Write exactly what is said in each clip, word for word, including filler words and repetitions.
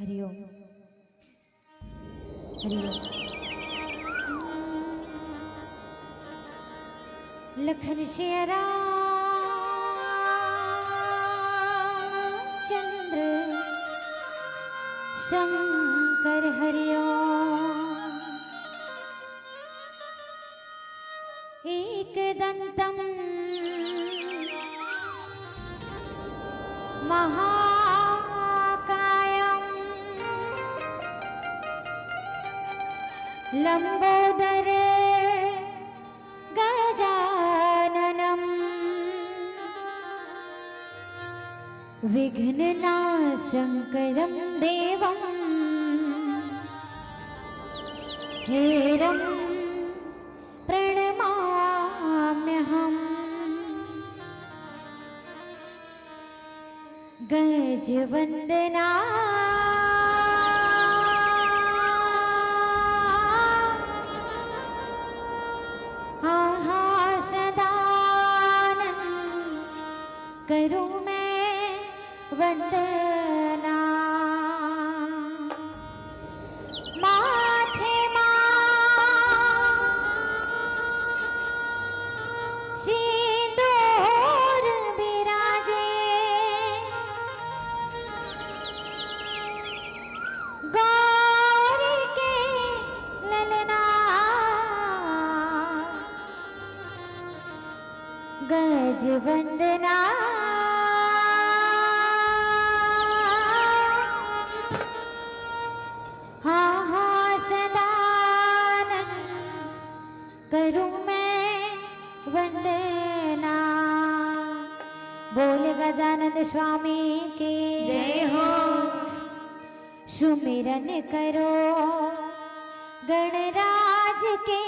हरिओम। हरिओम। लखन सिया राम चंद्र शंकर हरिओम। एकदंतं महाकायं लंबोदर गजाननम्। विघ्ननाशंकरं देवं हेरं प्रणमाम्यहम्। गज वंदना हा हा सदानंद करूं मैं वंदना। माथे मा सिंदूर बिराजे, गौरी के ललना गज वंदना। हा हा सदानंद करूं मैं वंदना। बोल गजानंद स्वामी की जय हो। सुमिरन करो गणराज के,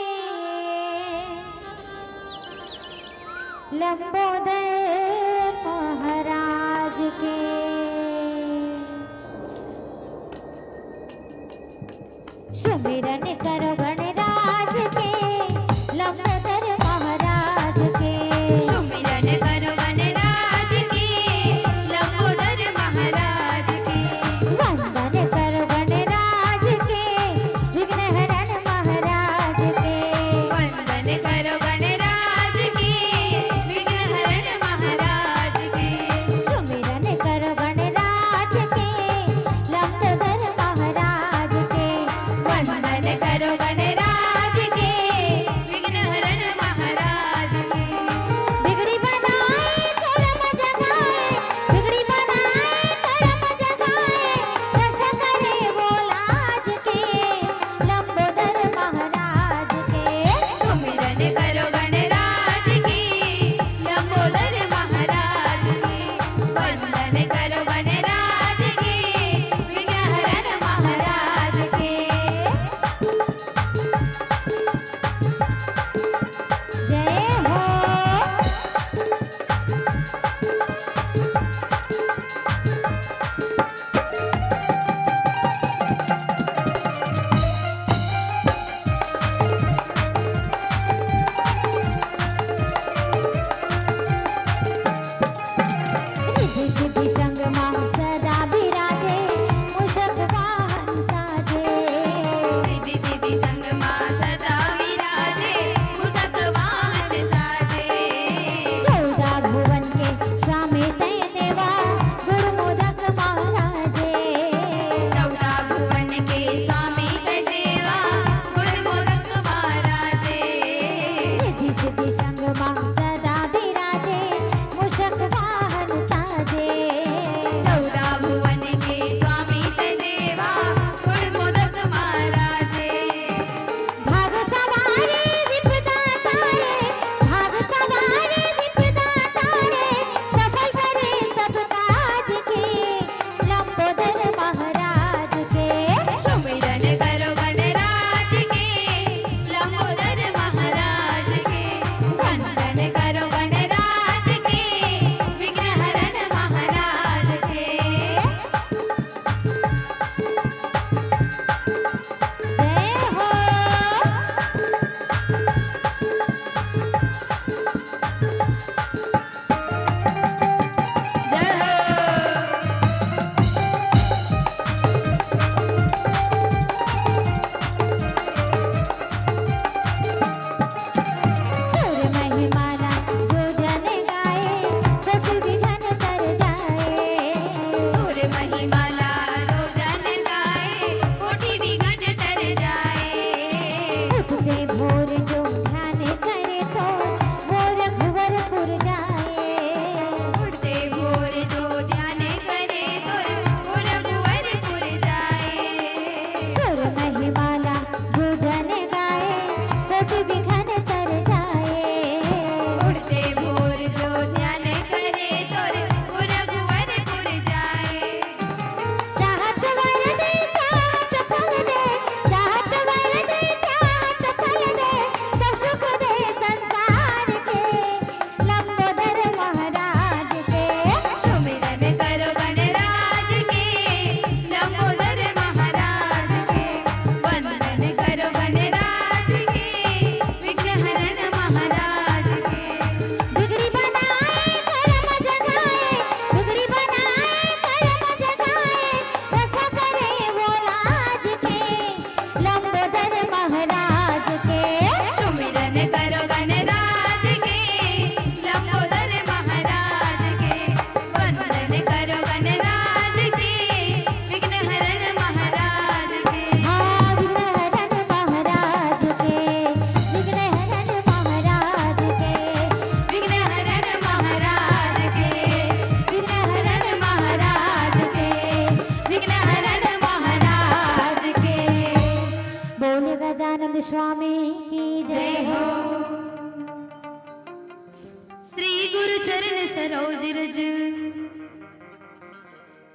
लंबोदर महाराज के। सुमिरन करो गणराज के, लंबोदर महाराज के। सुमिरन करो गणराज के, लंबोदर महाराज के। वंदन करो गणराज के, विघ्न हरण महाराज के। वंदन करो गणराज के, विघ्न हरण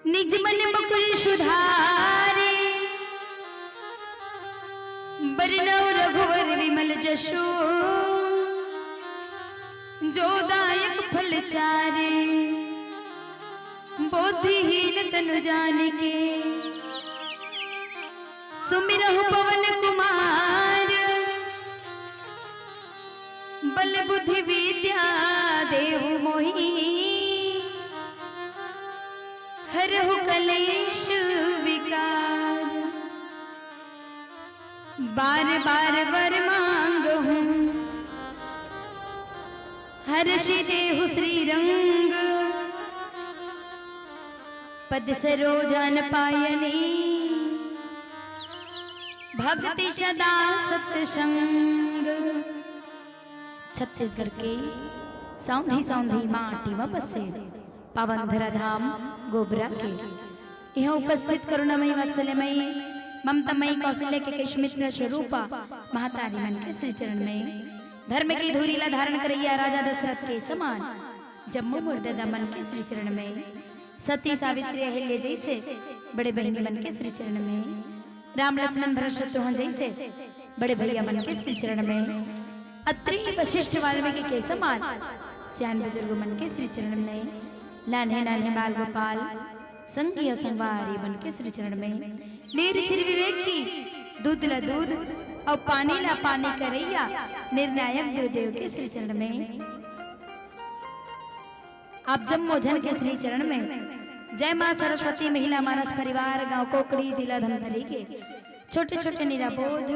निज मन मुकुर सुधारे, बरनउँ रघुवर विमल जसु, जो दायक फल चारे। बोधिहीन तनु जानिके, सुमिरहु पवन कुमार। बल बुद्धि विद्या देहु मोहि, हरहु कलेश विकार। बार बार वर मांगहु, हरषि देहु श्रीरंग। पद सरोजन पायनी, भक्ति सदा सत्संग। छत्तीसगढ़ के सौंधी सौंधी माटी म बसे पावन धराधाम गोबरा के इहाँ उपस्थित करुणामयी, वात्सल्यमयी, ममतामयी, कौशल्य के करिश्मित स्वरूपा महतारी मन के श्री चरण में, धर्म की धूरी ला धारण करइया राजा दशरथ के समान जम्मो मोर ददा मन के श्री चरण में, सती सावित्री अहिल्या जइसे बड़े बहिनी मन के श्री चरण में, राम लक्ष्मण भरत शत्रुघ्न जइसे बड़े भइया मन के श्री चरण में, अत्रि वशिष्ठ वाल्मीकि के समान सियान बुजुर्ग मन के श्री चरण में, नान्हे नान्हे बाल गोपाल संगी अउ संगवारी मन के श्री चरण में, नीर चिर विवेकी, दूध ला दूध अउ पानी ला पानी करइया निर्णायक गुरुदेव के श्री चरण में, आप जम्मो झन के श्री चरण में जय माँ सरस्वती, महिला मानस परिवार, गांव कोकड़ी, जिला धमतरी के छोटे छोटे निराबोध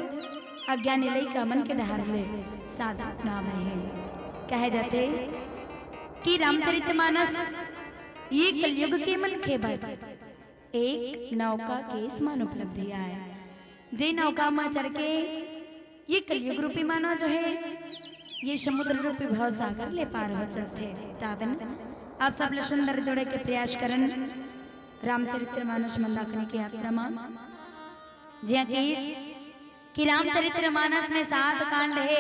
अज्ञानी लइका मन के डहार ले सादर प्रणाम हे। कहे जाथे कि रामचरित मानस ये कलयुग के मनखे बर एक नौका के समान उपलब्धि आय, जे नौका म चढ़ के ये कलयुग रूपी मानव जो हे, ये समुद्र रूपी भव सागर ले पार हो चलथे। तावन आप सब ले सुंदर जोड़े के प्रयास करन रामचरित्र मानस मंदाकिनी के यात्रा म। जिहाँ कहिस कि रामचरित्र मानस में सात कांड हे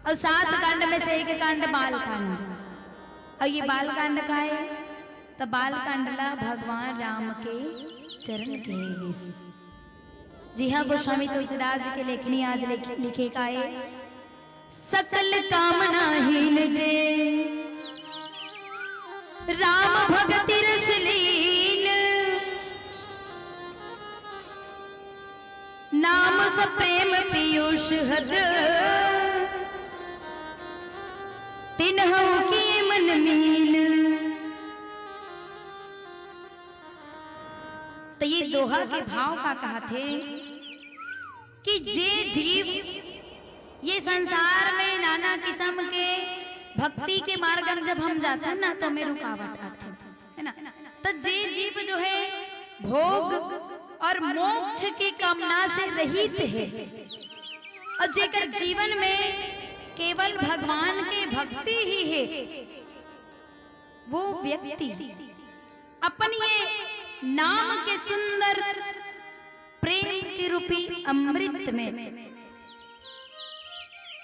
अउ सात कांड में से एक कांड बाल कांड। अउ ये बाल कांड का हे? त बाल कांड ला भगवान राम के चरण कहे गिस। जी हाँ, गोस्वामी तुलसीदास जी के लेखनी आज लिख-, लिखे का हे, सकल कामना हीन जे राम भगति रस लीन, नाम सप्रेम पीयूष हद, तिनहु की मन मीन। त ये दोहा के भाव का कहत हे कि जे जीव ये संसार में नाना किसम के भक्ति के मार्ग म जब हम जाथन ना, तो में रुकावट आथे, है ना? त जे जीव जो हे भोग अउ मोक्ष के कामना से रहित हे अउ जेकर जीवन में केवल भगवान के भक्ति ही हे, वो व्यक्ति अपन ये नाम के सुंदर प्रेम के रूपी अमृत में,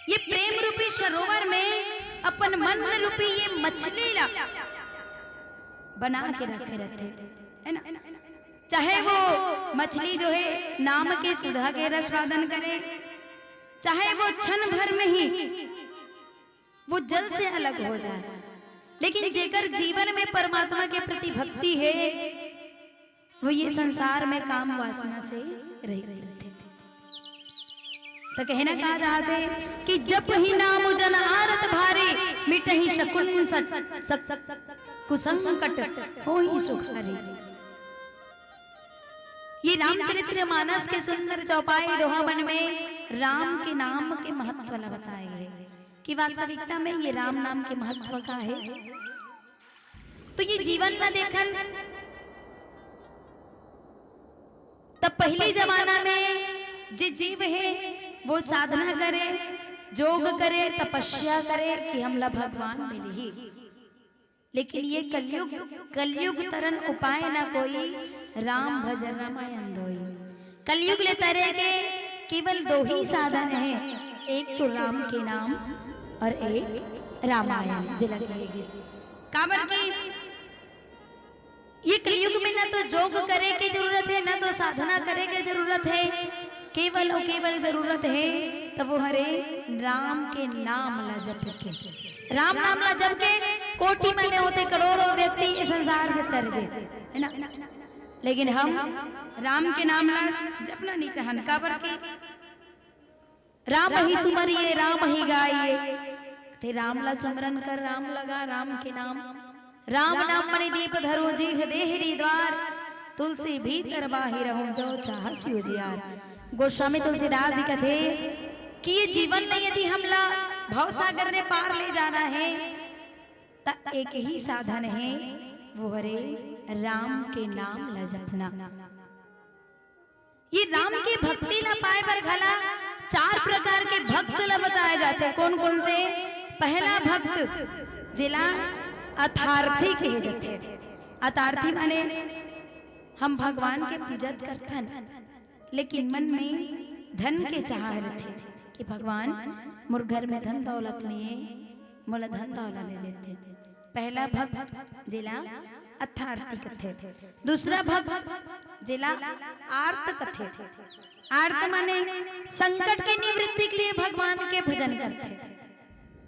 ये प्रेम रूपी सरोवर में अपन मन रूपी ये मछली ला बना के रखे रहिथे, है ना? चाहे वो मछली जो हे नाम के सुधा के रसवादन करे, चाहे वो क्षण भर में ही वो जल से अलग हो जाए, लेकिन जेकर जीवन में परमात्मा के प्रति भक्ति हे, वो ये संसार में काम वासना से रहित रहिथे। त कहना का चाहत हे कि जपहि नाम जन आरत भारी, मिटहि सकुन सक-, सक-, कुसंकट होई सुखारी। ये रामचरित्र मानस के सुंदर चौपाई दोहा मन में राम के नाम के महत्व ला बताए हे कि वास्तविकता में ये राम नाम के महत्व का हे। तो ये जीवन ला देखन, तब पहली जमाना में जे जीव हे वो साधना करे, जोग करे, तपस्या करे कि हमला भगवान मिलही। लेकिन ये कलयुग, कलयुग तरन उपाय न कोई, राम भजन रामायण धोई। कलयुग ले तरे के केवल दो ही साधन हे, एक तो राम के नाम अउ एक रामायण, जेला कहे गिस। काबर कि ये कलयुग में न ना तो जोग करे के जरूरत हे, ना तो साधना करे के जरूरत हे, केवल अउ केवल जरूरत हे त वो हरे राम के नाम ला जपे के। राम नाम ला जप के कोटि मने होथे, करोड़ों व्यक्ति इस संसार से तर गे, है ना? लेकिन हम राम के नाम ला जपना नहीं चाहन, काबर कि रामहिं सुमरिये रामहिं गाइये। ते राम ला सुमरन कर, राम लगा राम के नाम। राम नाम मनि दीप धरो जीह देहरी द्वार। तुलसी भीतर बाहिर हूँ जो चाहसि उजियार। गोस्वामी तुलसीदास जी कथे कि ये जीवन में यदि हमला भवसागर ले पार ले जाना हे, त एक ही साधन हे, वो हरे राम के नाम ला जपना। ये राम के भक्ति ला पाए बर घला चार प्रकार के भक्त ला बताए जाथे। कोन कोन से? पहला भक्त जेला अर्थार्थी कहे जाथे। अर्थार्थी माने हम भगवान के पूजा करथन, लेकिन मन में धन के चाह रथे कि भगवान, मोर घर में धन दौलत नहीं है, मोला धन दौलत दे देते। पहला भक्त जेला अर्थार्थी कथे, दूसरा भक्त जेला आर्त कथे। आर्त माने संकट के निवृत्ति के लिए भगवान के भजन करथे,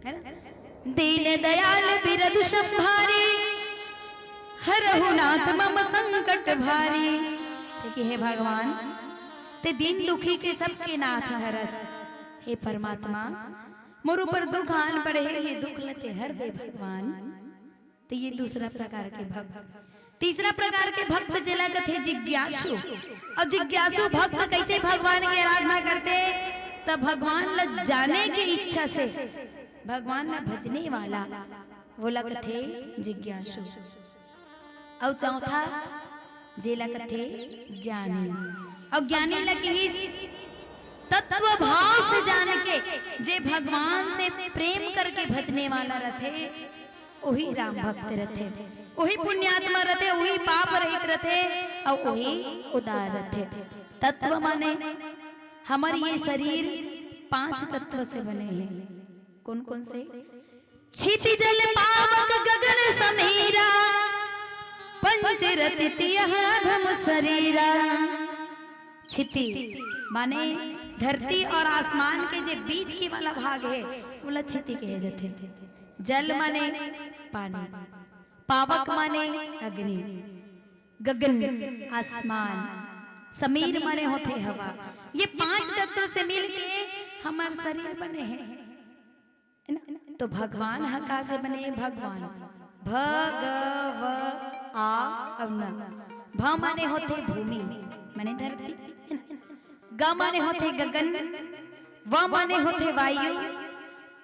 है ना? दीन दयाल बिरदु संभारी, हरहु नाथ मम संकट भारी। देखिए, हे भगवान, ते दीन दुखी के सबके नाथ हरस। हे परमात्मा, मोर ऊपर दुख आन पड़े हे, ये दुख ला ते हर दे भगवान। तो ये दूसरा प्रकार के भक्त। तीसरा प्रकार के भक्त जेला कथे जिज्ञासु। अउ जिज्ञासु भक्त कैसे भगवान के आराधना करथे? त भगवान ला जाने के इच्छा से भगवान ला भजने वाला, वोला कथे जिज्ञासु। अउ चौथा जेला कथे ज्ञानी। अउ ज्ञानी ला किहिस तत्व भाव से जान के जे भगवान से प्रेम करके भजने वाला रथे, वही राम भक्त रथे, वही पुण्यात्मा रथे, वही पाप रहित रथे, अउ वही उदार रथे। तत्व माने हमर ये शरीर पांच तत्व से बने हे। कोन कोन से? क्षिति जल पावक गगन समीरा, पंच रति तियह अधम शरीरा। क्षिति माने धरती और आसमान के जे बीच के वाला भाग हे, वोला क्षिति कहे जाथे। जल माने पानी, पावक माने अग्नि, गगन आसमान, समीर माने होथे हवा। ये पांच तत्व से मिलके हमर शरीर बने हे, है ना? तो भगवान ह का से बने? भगवान, भ, ग, व, आ अउ न। भ माने होथे भूमि, माने धरती, है ना? ग माने होथे गगन, व माने होथे वायु,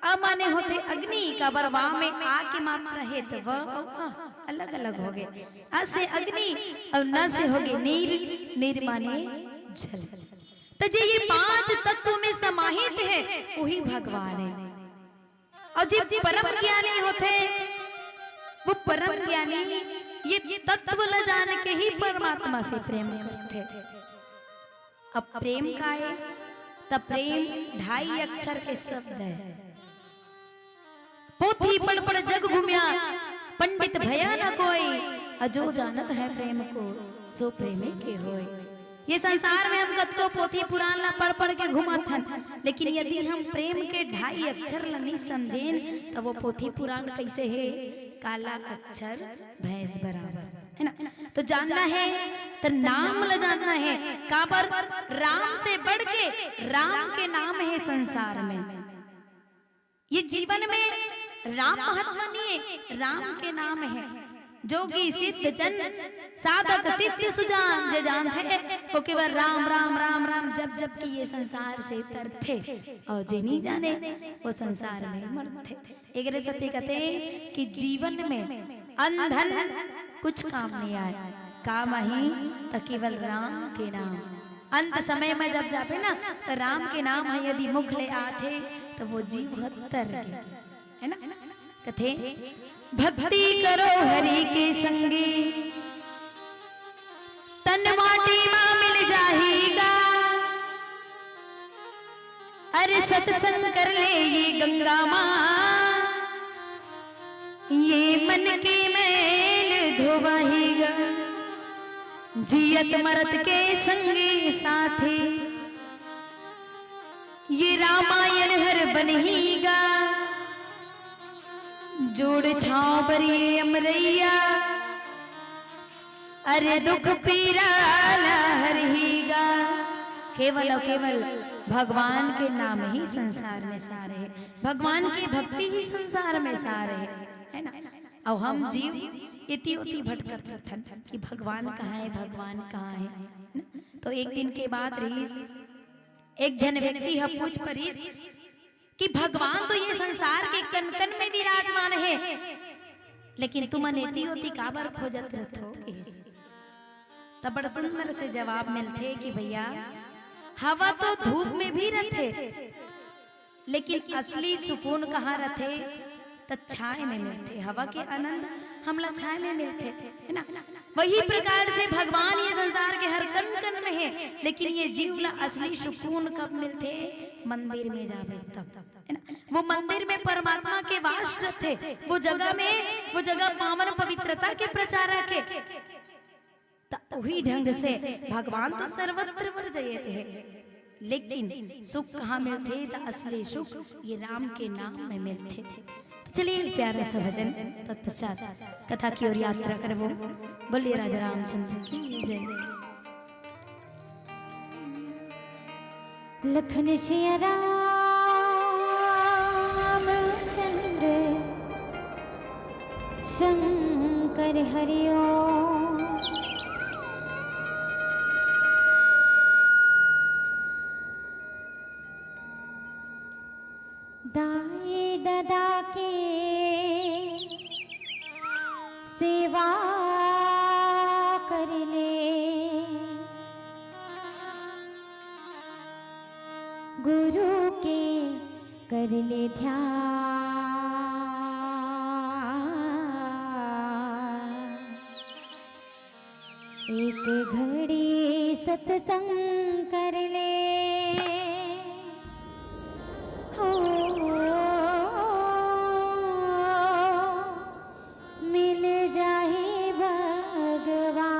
अ माने होथे अग्नि, काबर वा में आ के मात्रा हे, त व अउ अ अलग-अलग होगे। अ से अग्नि अउ न से होगे नीर, नीर माने जल। त जे ये पांच तत्व में समाहित हे, वही भगवान हे। अउ जे परम ज्ञानी होथे, वो परम ज्ञानी ये तत्व ल जान के ही परमात्मा से प्रेम करथे। अब प्रेम का हे? त प्रेम ढाई अक्षर के शब्द हे। पोथी पढ़ पढ़ जग घूम्या, पंडित भया न कोई, अ जो जानत हे प्रेम को, सो प्रेमी के होय। ये संसार में हम कतको पोथी पुराण ला पढ़ पढ़ के घूमत हन, लेकिन यदि हम प्रेम के ढाई अक्षर ला नहीं समझेन, त वो पोथी पुराण कैसे हे? काला अक्षर भैंस बराबर, है ना? तो जानना हे, त नाम ला जानना हे। काबर? राम से बढ़ के राम के नाम हे संसार में। ये जीवन में राम महत्व नहीं हे, राम के नाम हे। जोगी सिद्ध जन साधक सिद्ध सुजान, जे जानथे, वो केवल राम, राम, राम, राम जप जप के ये संसार से तरथे, अउ जे नहीं जाने, वो संसार में मरथे। एकरे सेती कथे कि जीवन में अन धन कुछ काम नहीं आय, काम आही त केवल राम के नाम। अंत समय में जब जाबे ना, त राम के नाम ह यदि मुख ले आथे, त वो जीव ह तर गे, है ना? कथे, भक्ति करो हरि के संगी, तन माटी मा मिल जाही गा। अरे सत्संग कर ले ये गंगा मा, ये मन के मैल धोवाही गा। जियत मरत के संगी साथी, ये रामायण हर बनही गा। जोड़ छांव बर ये अमरैया, अरे दुख पीरा ला हरही गा। केवल अउ केवल भगवान के नाम ही संसार में सार हे, भगवान के भक्ति ही संसार में सार हे, है ना? अउ हम जीव एती ओती भटकत रथन कि भगवान कहाँ हे, भगवान कहाँ हे, है ना? तो एक दिन के बात रहिस, एक झन व्यक्ति ह पूछ परिस कि भगवान तो ये संसार के कन-कन में विराजमान हे, लेकिन तुमन एती ओती काबर खोजत रथो, कहिस। त बड़ सुंदर से जवाब मिलथे कि भैया, हवा तो धूप में भी रथे, लेकिन असली सुकून कहाँ रथे? त छाय में मिलथे। हवा के आनंद हमला छाय में मिलथे, है ना? वही प्रकार से भगवान ये संसार के हर कन कन में हे, लेकिन ये जीव ला असली सुकून कब मिलथे? मंदिर में जाबे तब, है ना? वो मंदिर में परमात्मा के वास रथे, वो जगह में, वो जगह पावन पवित्रता के प्रचारक हे। त उही ढंग से भगवान तो सर्वत्र वर जयत हे, लेकिन सुख कहाँ मिलथे? त असली सुख ये राम के नाम में मिलथे। त चलिए, प्यारा सा भजन तत्पश्चात कथा की ओर यात्रा करबो। बोलिए राजा रामचंद्र की जय। लखन सिया राम चंद्र शंकर हरिओ। दाई ददा के सेवा कर ले, गुरु के कर ले ध्यान। एक घड़ी सत्संग कर ले। हो, मिल जाही भगवान।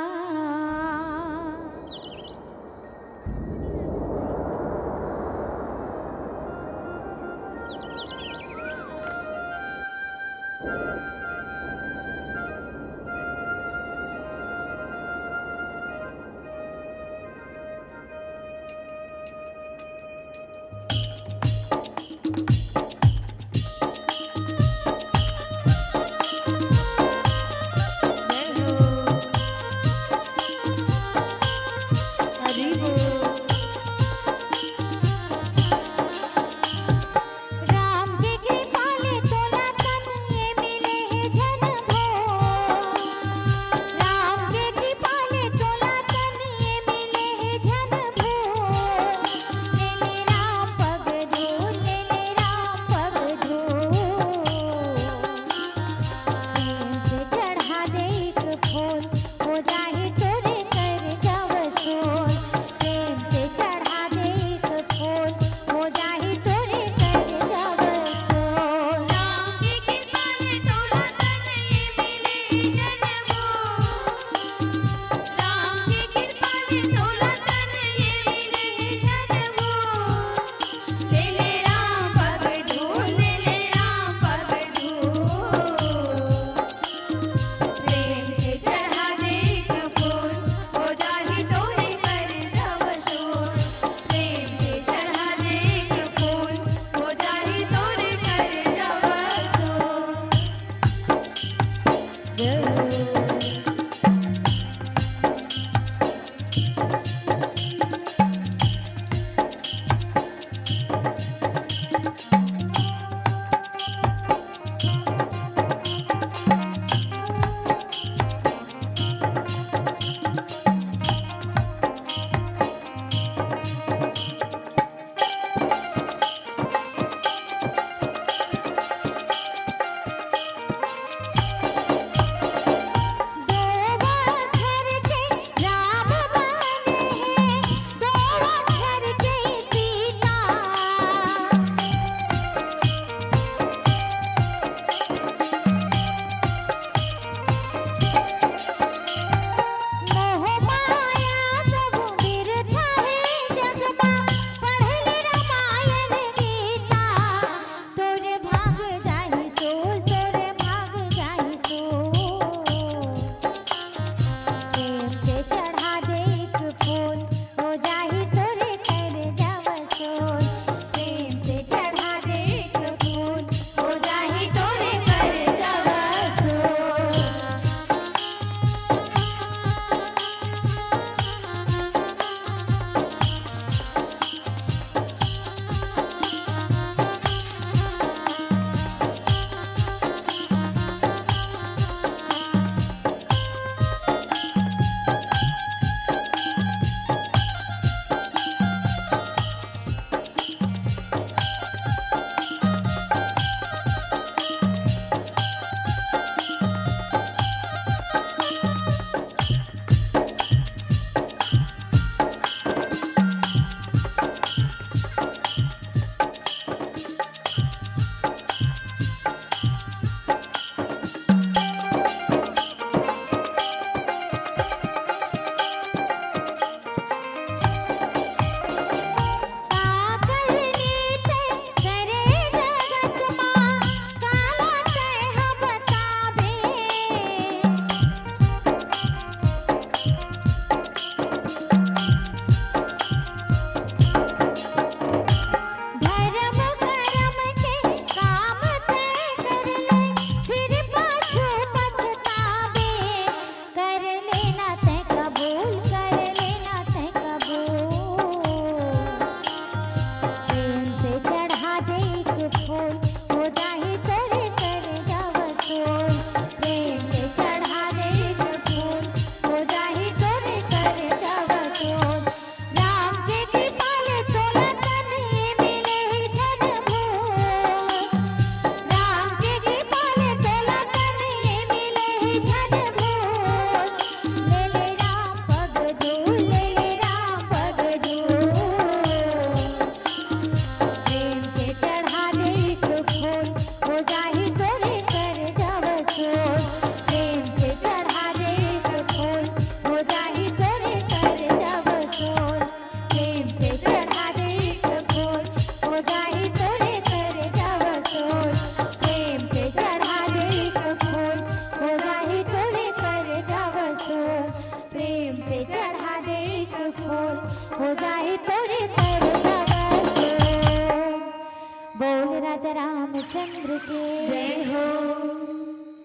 चंद्र के जय हो।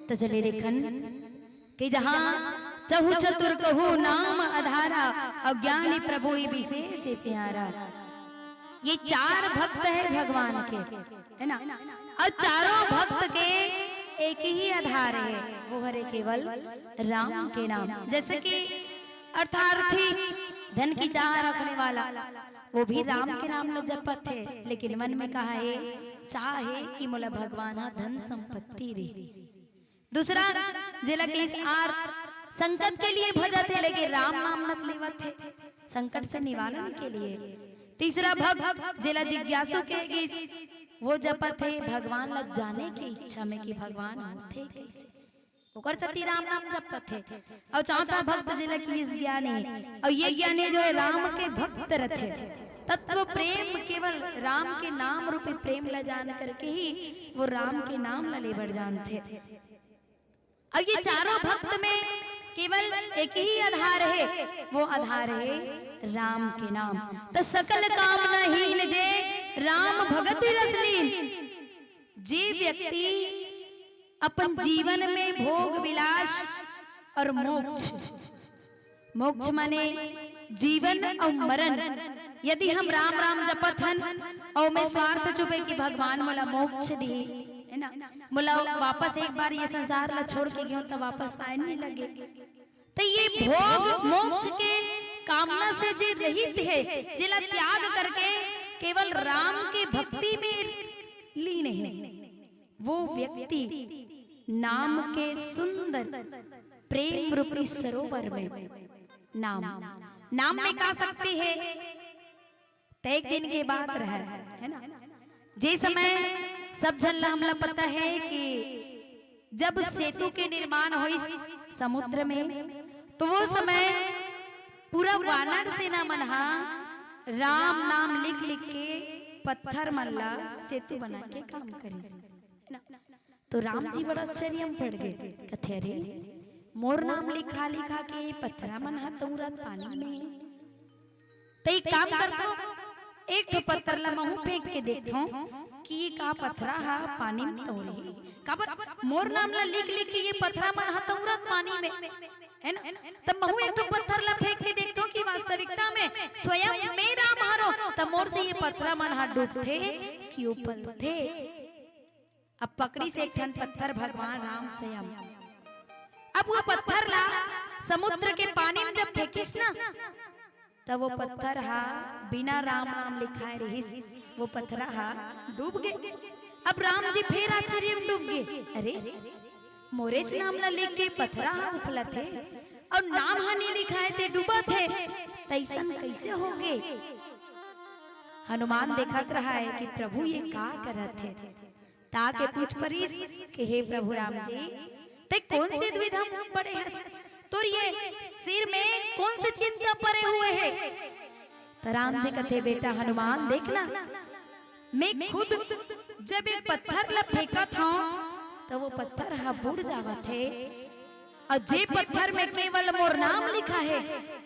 तो चले देखन कि जहाँ चहु चतुर कहु नाम अधारा, अज्ञानी प्रभु ही विशेष प्यारा। ये चार भक्त है भगवान के, है ना? और चारों भक्त के एक ही आधार है, वो हरे केवल राम के नाम। जैसे कि अर्थार्थी, धन की चाह रखने वाला, वो भी राम के नाम ल जपत हे, लेकिन मन में कहा हे, चाह हे कि मोला भगवान ह धन संपत्ति दे। दूसरा, जेला कहिस आर्त, संकट के लिए भजत हे, लेकिन राम नाम मत लेवत हे, संकट से निवारण के लिए। तीसरा भक्त, जेला जिज्ञासु कहे गिस, वो जपत हे भगवान ल जाने के इच्छा में कि भगवान होथे कइसे। ओकर सेती राम नाम जपत हे। अउ चौथा भक्त जेला कहिस ज्ञानी, अउ ये ज्ञानी जो है राम के भक्त रथे। तत्व प्रेम, केवल राम के नाम रूपी प्रेम ला जान करके ही वो राम के नाम ला ले बर जानथे। अउ ये चारों भक्त में केवल एक ही आधार है, वो आधार है राम के नाम। तो सकल कामना हीन जे राम भगति रस लीन। जे व्यक्ति अपन जीवन में भोग विलास और मोक्ष, मोक्ष माने जीवन और मरण, यदि हम राम राम जपत हन और में स्वार्थ चुपे कि भगवान मोला मोक्ष दी, है ना, मोला वापस एक बार ये संसार ला छोड़ के गयो तो वापस आए नहीं लगे, तो ये भोग मोक्ष के कामना से जे रहित है, जेला त्याग करके केवल राम के भक्ति में लीन है, वो व्यक्ति नाम के सुंदर प्रेम रूपी सरोवर में, नाम, नाम में का शक्ति है? तो एक दिन के बात रहे, है ना, जे समय सब झन ला हमला पता है कि जब सेतु के निर्माण होइस समुद्र में, तो वो समय पूरा वानर सेना मन हा राम नाम लिख लिख के पत्थर मन ला सेतु बना के काम करिस, है ना? तो राम जी बड़ा आश्चर्य में पड़ गए, कथे, "अरे, मोर नाम लिखा लिखा के ये पत्थरा मन हा तौरत पानी में।" तो एक काम करथों, एक ठो पत्थर ला महूं फेंक के देखथों कि ये का पत्थरा हा पानी में तौरही। काबर मोर नाम ला लिख लिख के ये पत्थरा मन हा तौरत पानी में, है ना? तब महूं एक ठो पत्थर ला फेंक के देखथों कि वास्तविकता में स्वयं मैं राम हरों, तब मोर से ये पत्थरा मन हा डूबथे कि उपलथे। अब पकड़िस एक ठन पत्थर भगवान राम स्वयं। अब वो पत्थर ला समुद्र के पानी में जब फेंकिस ना, तब वो पत्थर हा बिना राम नाम लिखाए रहिस, वो पत्थरा हा डूब गे। अब राम जी फेर आश्चर्य में डूब गे, "अरे, मोरेच नाम ला लिख के पत्थरा हा उफलत हे और नाम हा नहीं लिखाए ते डूबत हे, तैसन कैसे हो गे?" हनुमान देखत रहा है कि प्रभु ये का करत हे। ता के पूछ परिस कि हे प्रभु राम जी, ते कौन सी दुविधा में पड़े हस? तोर ये सिर में कौन सी चिंता परे हुए है? तो राम जी कथे, "बेटा हनुमान, देखना, मैं खुद जब एक पत्थर ला फेंकत हूँ, तो वो पत्थर हा बुड़ जावत है, और जे पत्थर में केवल मोर नाम लिखा है,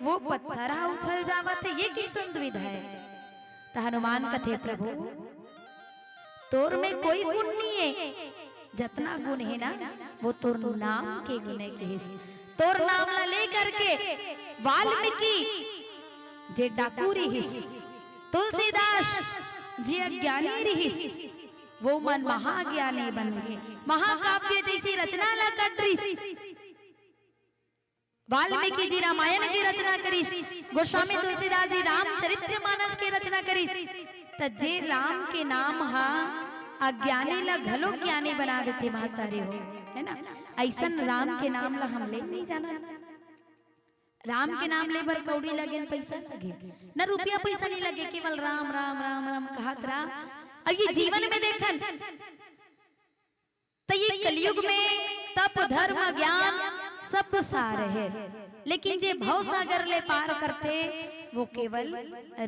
वो पत्थर हा उफल जावत है। ये कैसन दुविधा है?" तो हनुमान कथे, "प्रभु, तोर में कोई गुण नहीं है, जतना गुण है ना, वो तोर नाम के गुण है," कहिस। तोर नाम ला लेकर के वाल्मीकि जे डाकू रिहिस, तुलसीदास जे अज्ञानी रिहिस, वो मन महाज्ञानी बन गए, महाकाव्य जैसी रचना ला कट रिहिस। वाल्मीकि जी रामायण की रचना करिस, गोस्वामी तुलसीदास जी रामचरित्र मानस की रचना करिस। त जे राम के नाम हा अज्ञानी ला घलो ज्ञानी बना देथे, महतारी हो, है ना? ऐसन राम के नाम ला हम ले नहीं जाना। राम के नाम ले बर कौड़ी लगे न पैसा लगे, न रुपया पैसा नहीं लगे, केवल राम राम राम राम कहत रहा। अब ये जीवन में देखन त ये कलयुग में तप धर्म ज्ञान सब सार है, लेकिन जे भव सागर ले पार करथे वो केवल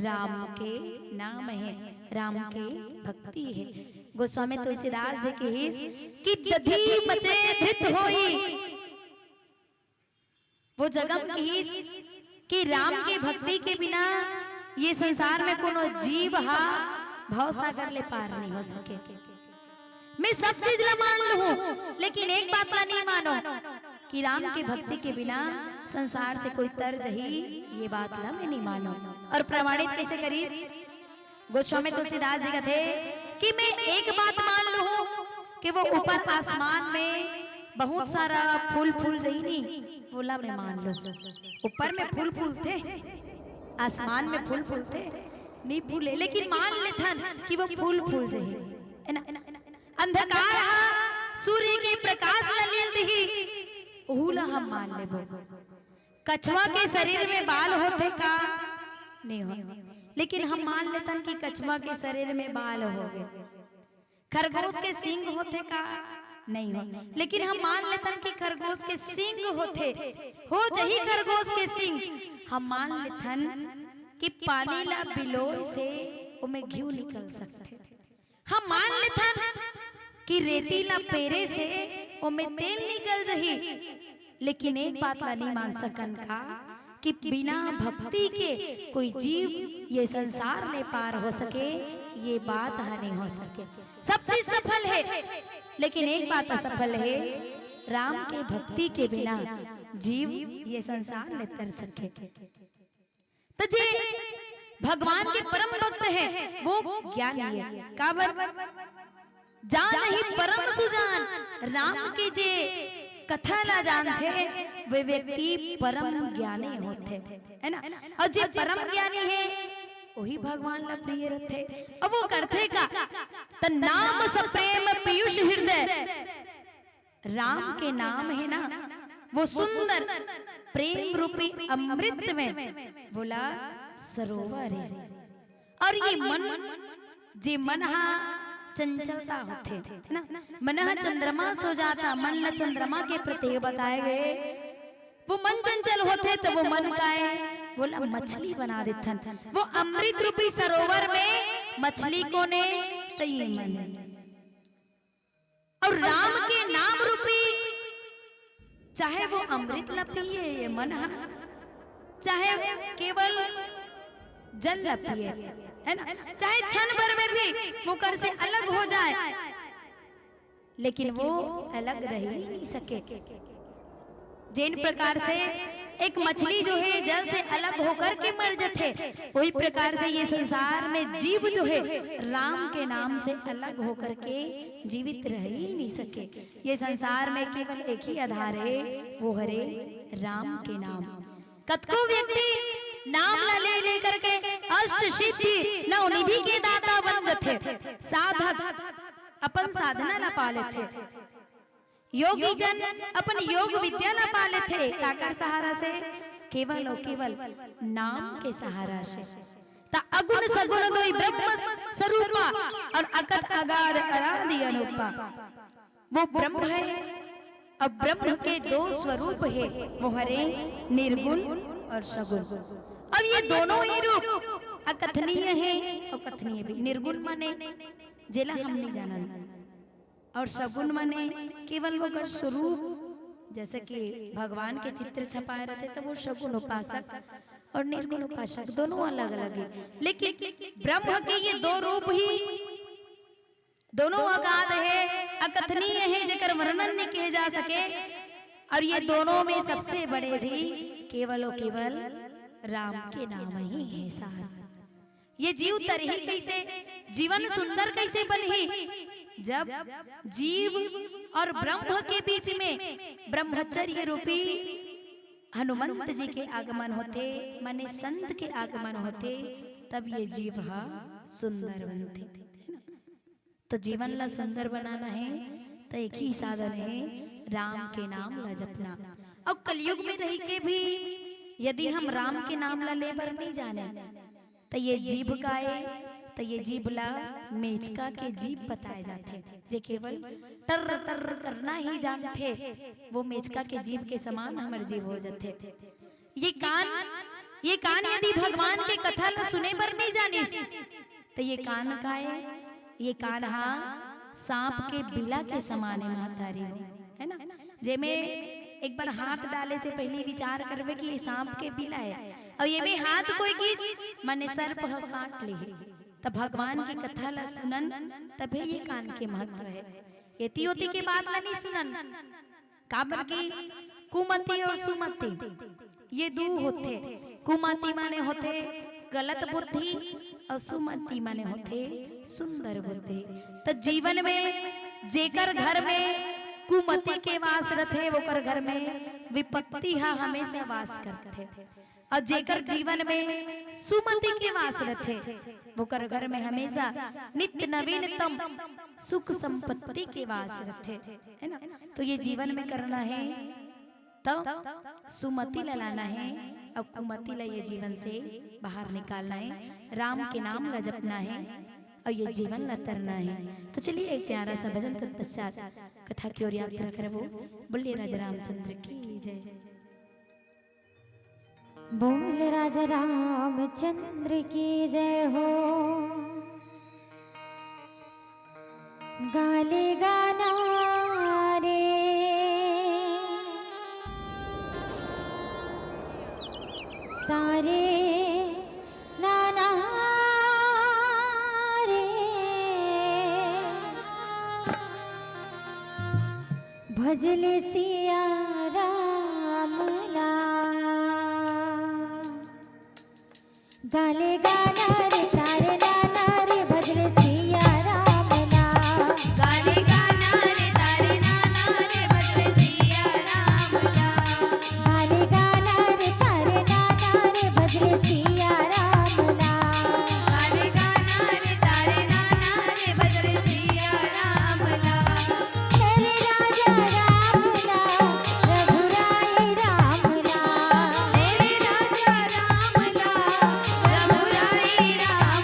राम के नाम है, राम के भक्ति है। गोस्वामी तुलसीदास जी कहिस कि दधि मचे धित होई, वो जगम कहिस कि राम के भक्ति के बिना ये संसार में कोनो जीव हा भव सागर ले पार नहीं हो सके। मैं सब चीज ला मान लूं, लेकिन एक बात ला नहीं मानो कि राम के भक्ति के बिना संसार से कोई तर जही, ये बात ला मैं नहीं मानो। और प्रमाणित कैसे करिस? गोस्वामी तुलसीदास जी कहते कि मैं एक बात मान लूं कि वो ऊपर आसमान में बहुत सारा फूल फूल जही नहीं, वोला मैं मान लूं। ऊपर में फूल फूलथे, आसमान में फूल फूलथे, नहीं फूले, लेकिन मान लेथन कि वो फूल फूल जही, है ना? अंधकार हा सूर्य के प्रकाश ला लील दिही, ओहू ला हम मान लेबो। कछुआ के शरीर में बाल होथे का? नहीं हो। लेकिन हम मान लेथन कि कछुआ के शरीर में बाल होगे। खरगोश के सींग होथे का? नहीं हो। लेकिन हम मान लेथन कि खरगोश के सींग होथे, हो जही खरगोश के सींग। हम मान लेथन कि पानी ला बिलोय से ओमे घिव निकल सकथे। हम मान लेथन कि रेती ला पेरे से ओमे तेल निकल जही, लेकिन एक बात ला नहीं मान सकन का कि बिना भक्ति के कोई जीव ये संसार ले पार हो सके, ये बात हा नहीं हो सके। सब चीज सफल है, लेकिन एक बात असफल है, राम के भक्ति के बिना जीव ये संसार ले तर सके। तो जे भगवान के परम भक्त है, वो ज्ञानी है। काबर? जान ही परम सुजान, राम के जे कथा ला जानथे, वे व्यक्ति परम ज्ञानी होथे, है ना? और जे परम ज्ञानी है, वही भगवान ला प्रिय रथे। अब वो करथे का? त नाम सप्रेम पीयूष हृदय, राम के नाम है ना, वो सुंदर प्रेम रूपी अमृत में बोला सरोवर है। और ये मन, जे मन हा चंचलता होथे, है ना, मन हा चंद्रमा सो जाता, मन ला चंद्रमा के प्रति बताए गए। वो मन चंचल होथे तो वो मन का है, बोला मछली बना देथन। वो अमृत रूपी सरोवर में मछली कोने? तो ये मन। और राम के नाम रूपी, चाहे वो अमृत ला पिए ये मन हा, चाहे केवल जल ला पिए, है ना, चाहे क्षण भर में भी मुकर से अलग हो जाए, लेकिन वो अलग रह ही नहीं सके। जिन प्रकार से एक मछली जो है जल से अलग होकर के मर जथे, वही प्रकार से ये संसार में जीव जो है राम के नाम से अलग होकर के जीवित रह ही नहीं सके। ये संसार में केवल एक ही आधार है, वो हरे राम के नाम। कतको व्यक्ति नाम ला ले लेकर के अष्ट सिद्धि नव निधि के दाता बन जथे। साधक अपन साधना ला पा लेथे, योगी जन अपन योग विद्या ला पा लेथे। काकर सहारा से? केवल और केवल नाम के सहारा से। त अगुण सगुण दोई ब्रह्म स्वरूपा, और अकथ अगाध अनादि अनूपा। वो ब्रह्म है। अब ब्रह्म के दो स्वरूप है, वो हरे निर्गुण और सगुण। अब ये दोनों ही रूप अकथनीय है और कथनीय भी। निर्गुण माने जेला हम नहीं जानन, और सगुण माने केवल ओकर स्वरूप, जैसे कि भगवान के चित्र छपाए रहते, तो वो सगुण उपासक और निर्गुण उपासक दोनों अलग अलग है। लेकिन ब्रह्म के ये दो रूप ही दोनों अगाध है, अकथनीय है, जेकर वर्णन नहीं किए जा सके। और ये दोनों में सबसे बड़े भी केवल और केवल राम के नाम ही है सार। ये जीव तरही कैसे, जीवन सुंदर कैसे बनही, जब जीव और ब्रह्म के बीच में ब्रह्मचर्य रूपी हनुमंत जी के आगमन होथे, माने संत के आगमन होथे, तब ये जीव हा सुंदर बनथे, है ना? तो जीवन ला सुंदर बनाना है, तो एक ही साधन है, राम के नाम ला जपना। अब कलयुग में रह के भी यदि हम राम के नाम ला ले बर नहीं जाने, तो ये जीभ का है, तो ये जीभ ला मेचका के जीभ बताए जाथे, जे केवल टर्र टर्र करना ही जानथे, वो मेचका के जीभ के समान हमर जीभ हो जाथे। ये कान, ये कान यदि भगवान के कथा ला सुने बर नहीं जानिस, तो ये कान का है? ये कान हा सांप के बिला के समान है, महतारी हो, है ना? जेमे एक बार हाथ डाले से पहले विचार करबे कि ये सांप के बिला है, और ये में हाथ कोई गिस, माने सर्प ह काट ले है। त भगवान के कथा ला सुनन, तभे ये कान के महत्व हे। एती ओती के बात ला नहीं सुनन, काबर कि कुमति अउ सुमति ये दू होथे। कुमति माने होथे गलत बुद्धि अउ सुमति माने होथे सुंदर बुद्धि। त जीवन में जेकर घर में कुमति के वास रथे, ओकर घर में विपत्ति ह हमेशा वास करथे। अउ जेकर जीवन में सुमति के वास रथे, ओकर घर में हमेशा नित्य नवीनतम सुख संपत्ति के वास रथे, है ना? तो ये जीवन में करना हे, त सुमति ला लाना हे अउ कुमति ला ये जीवन से बाहर निकालना हे। राम के नाम ला जपना हे अउ ये जीवन ला तरना हे। तो चलिए, एक प्यारा सा भजन, तत्पश्चात कथा की ओर यात्रा करबो। बोलिए राजा रामचंद्र की जय। बोल राजा रामचंद्र की जय हो। गाले गाना रे सारे नाना रे, भजले सिया राम ला। गाले गाना रे तारे नाना रे, भजले सिया राम ला। गाले गाना रे तारे नाना रे, भजले सिया राम ला। गाले गाना रे तारे नाना रे, भजले सिया राम ला। गाले गाना रे तारे नाना रे, भजले सिया राम ला। मेरे राजा राम ला, रघुराई राम ला। मेरे राजा राम ला, रघुराई राम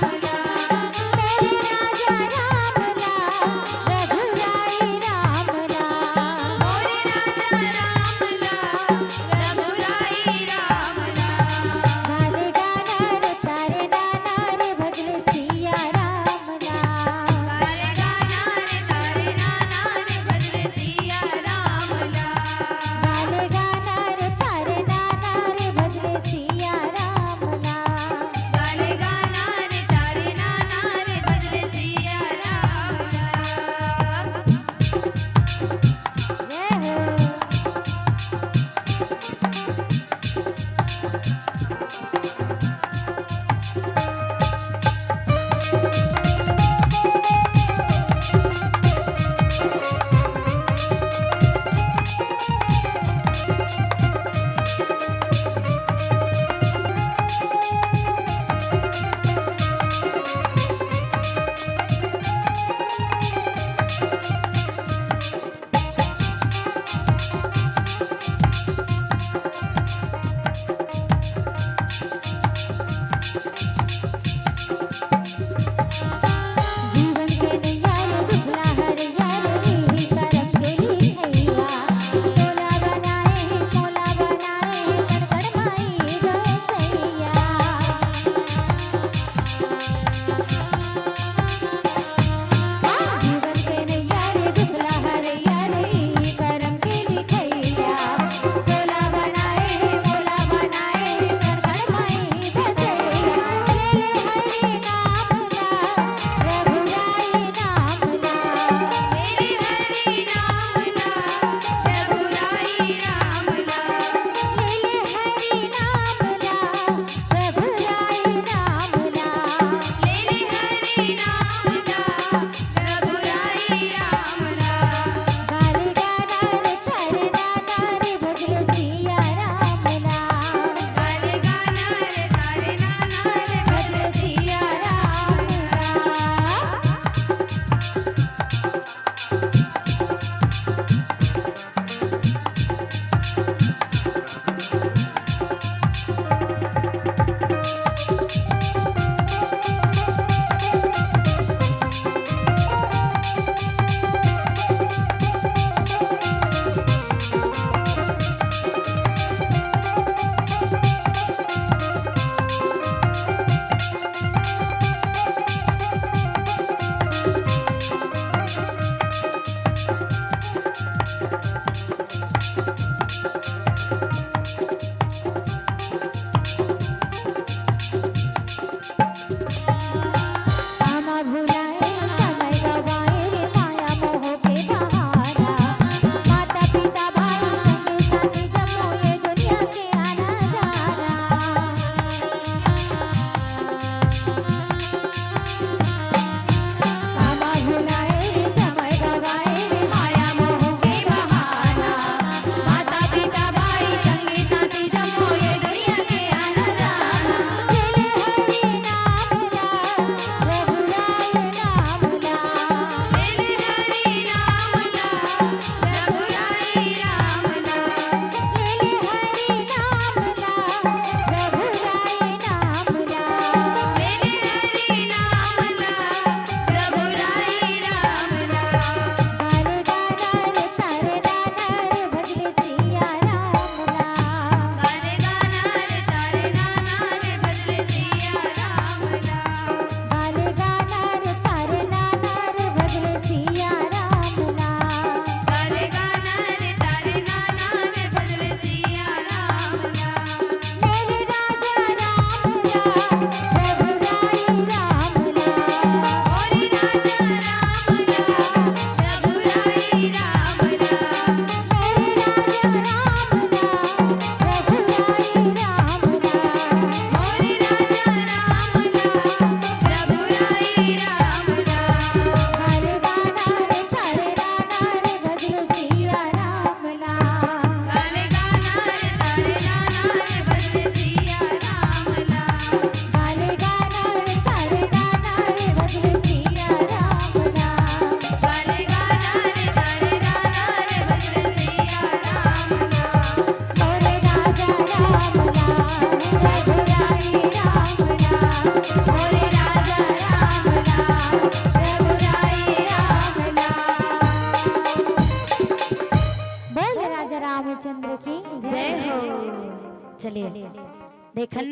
चलिए, देखन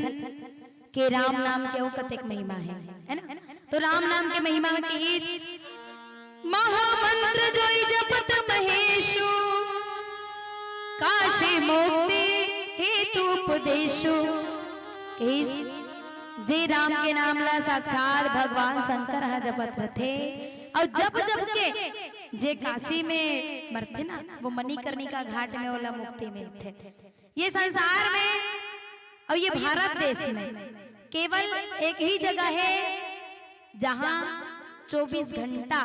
के राम नाम के अउ कतेक महिमा हे, है ना? तो राम नाम के महिमा में कहिस, महामंत्र जोई जपत महेशु, काशी मुक्ति हेतु उपदेशु। कहिस, जे राम के नाम ला साक्षात भगवान शंकर ह जपत रथे, अउ जप जप के जे काशी में मरथे ना, वो मणिकर्णिका घाट में ओला मुक्ति मिलथे। ये संसार में अउ ये भारत देश में केवल एक ही जगह हे, जहाँ चौबीस घंटा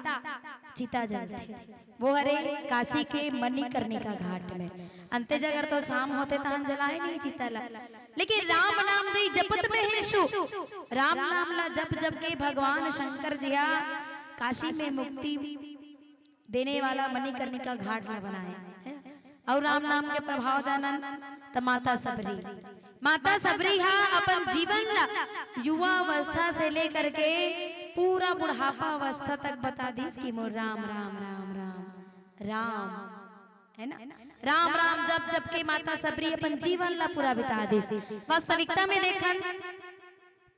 चिता जलथे, वो हरे काशी के मणिकर्णिका घाट में। अंते जगर तो शाम होथे तहन जलाय नहीं चिता ला, लेकिन राम नाम जोई जपत महेशु, राम नाम ला जप जप के भगवान शंकर जी हा काशी में मुक्ति देने वाला मणिकर्णिका घाट ला बनाय, है? अउ राम नाम के प्रभाव जानन त माता सबरी, माता सबरी हा अपन जीवन ला युवा अवस्था से लेकर के पूरा बुढ़ापा अवस्था तक बता दिस कि मोर राम, राम, राम, राम, राम, है ना? राम, राम जप जप के माता सबरी अपन जीवन ला पूरा बिता दिस। वास्तविकता में देखन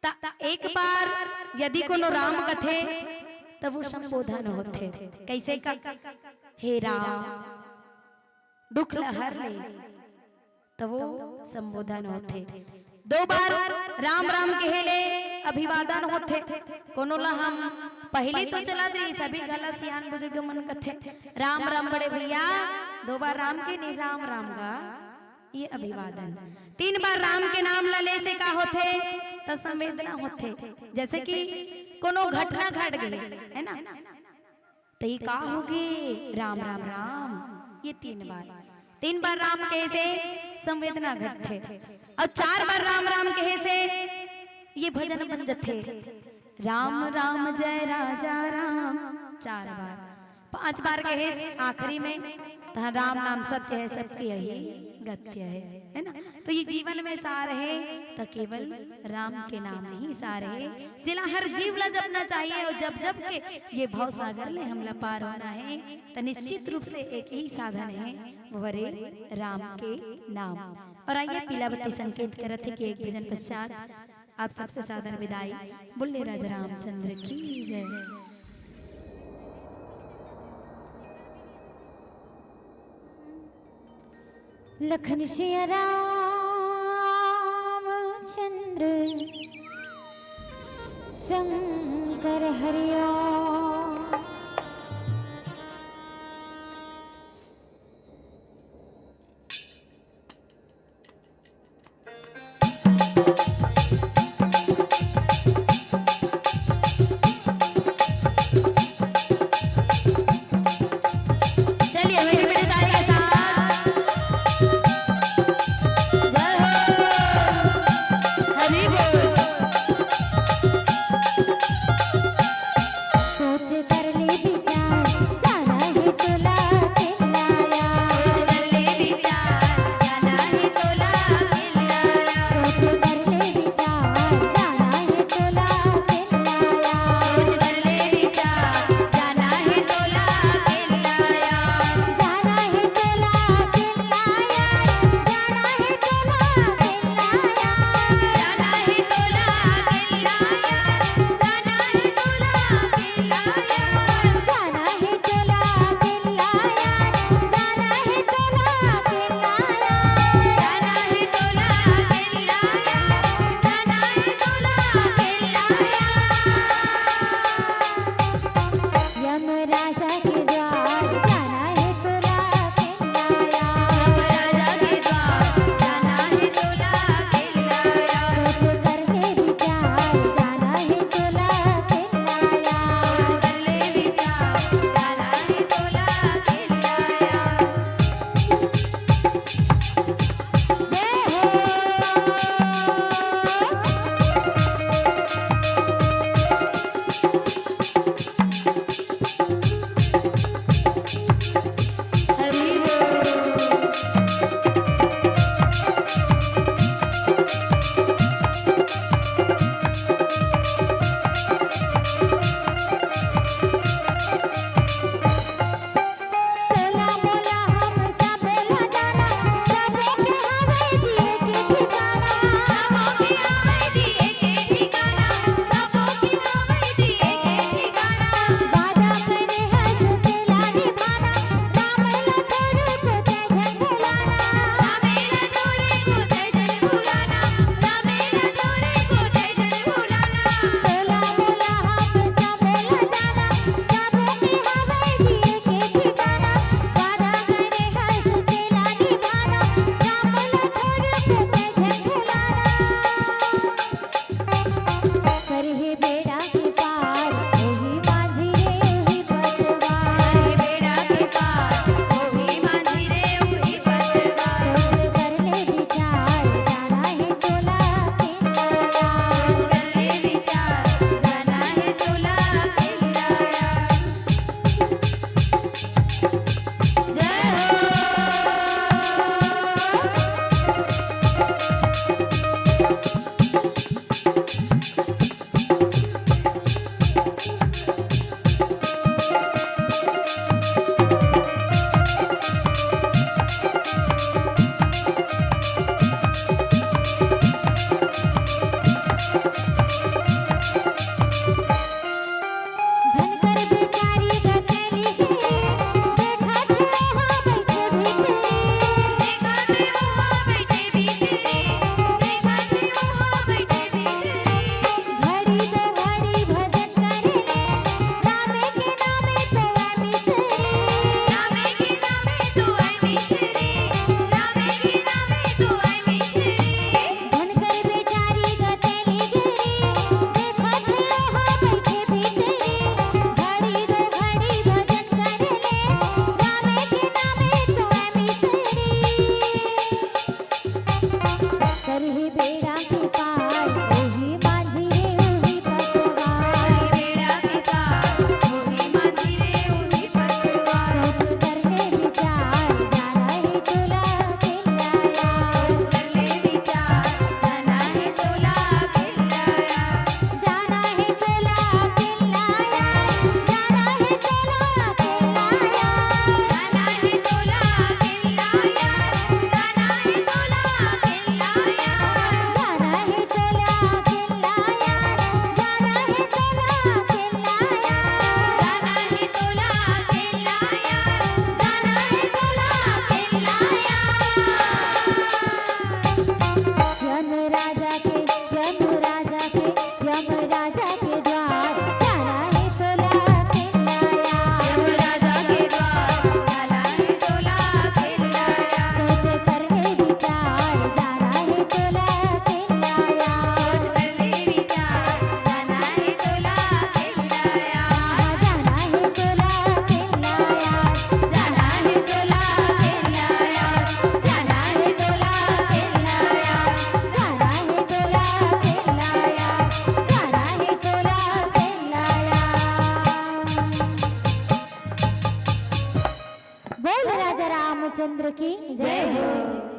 त एक बार यदि कोनो राम कथे, त वो संबोधन होथे। कइसे का? हे राम, दुख ल हर ले, त वो संबोधन होथे। दो बार राम राम कहे ले अभिवादन होथे। कोनो ला हम पहिली तो चलत रहिस, अभी घला सियान बुजुर्ग मन कथे, राम राम बड़े भैया, दो बार राम के नहीं, राम राम गा। ये अभिवादन। तीन बार राम के नाम ला ले से का होथे? त संवेदना होथे। जैसे कि कोनो घटना घट गे, है ना, त ये का होगे? राम, राम, राम। ये तीन बार, तीन बार राम कहे से संवेदना घटथे। अउ चार बार राम, राम कहे से ये भजन बन जथे, राम राम जय राजा राम। चार बार, पांच बार कहेस आखिरी में, तहाँ राम नाम सत्य है, सबके यही गत्य है, है ना? तो ये जीवन में सार हे, त केवल राम के नाम ही सार हे, जेला हर जीव ला जपना चाहिए, अउ जप जप के ये भव सागर ले हमला पार होना हे, त निश्चित रूप से एक ही साधन हे, वो हरे राम के नाम। अउ आइए, पीला बत्ती संकेत करत हे कि एक भजन पश्चात आप सबसे सादर विदाई। बोले राजा रामचंद्र की जय। लखन सिया रामचंद्र शंकर हरिओम। चलिए, मेरी मेरी ताली के साथ। जय हो। हरि बोल। अरे बेड़ा के पार, ओही मांझी रे, ओही पतवार। अरे बेड़ा के पार, ओही मांझी रे, ओही पतवार। सोच कर ले विचार, जाना है तोला अकेल्ला यार। सोच कर ले विचार, जाना है तोला अकेल्ला यार। जाना है तोला अकेल्ला यार, जाना है तोला अकेल्ला यार। जाना है तोला अकेल्ला यार, जाना है तोला अकेल्ला यार। जाना है तोला अकेल्ला यार, जाना है तोला अकेल्ला यार। जाना है तोला अकेल्ला यार, जाना है तोला अकेल्ला यार। यम राजा के, यम राजा के, यम राजा के द्वार, जाना है तोला अकेल्ला यार। यम राजा के द्वार, जाना है तोला अकेल्ला यार। सोच कर ले विचार, जाना है तोला अकेल्ला यार। सोच कर ले विचार, जाना है तोला अकेल्ला यार। जाना है तोला अकेल्ला यार, जाना है तोला अकेल्ला यार। जाना है तोला अकेल्ला यार, जाना है तोला अकेल्ला यार, जाना है तोला अकेल्ला यार। बोल राजा रामचंद्र की जय हो।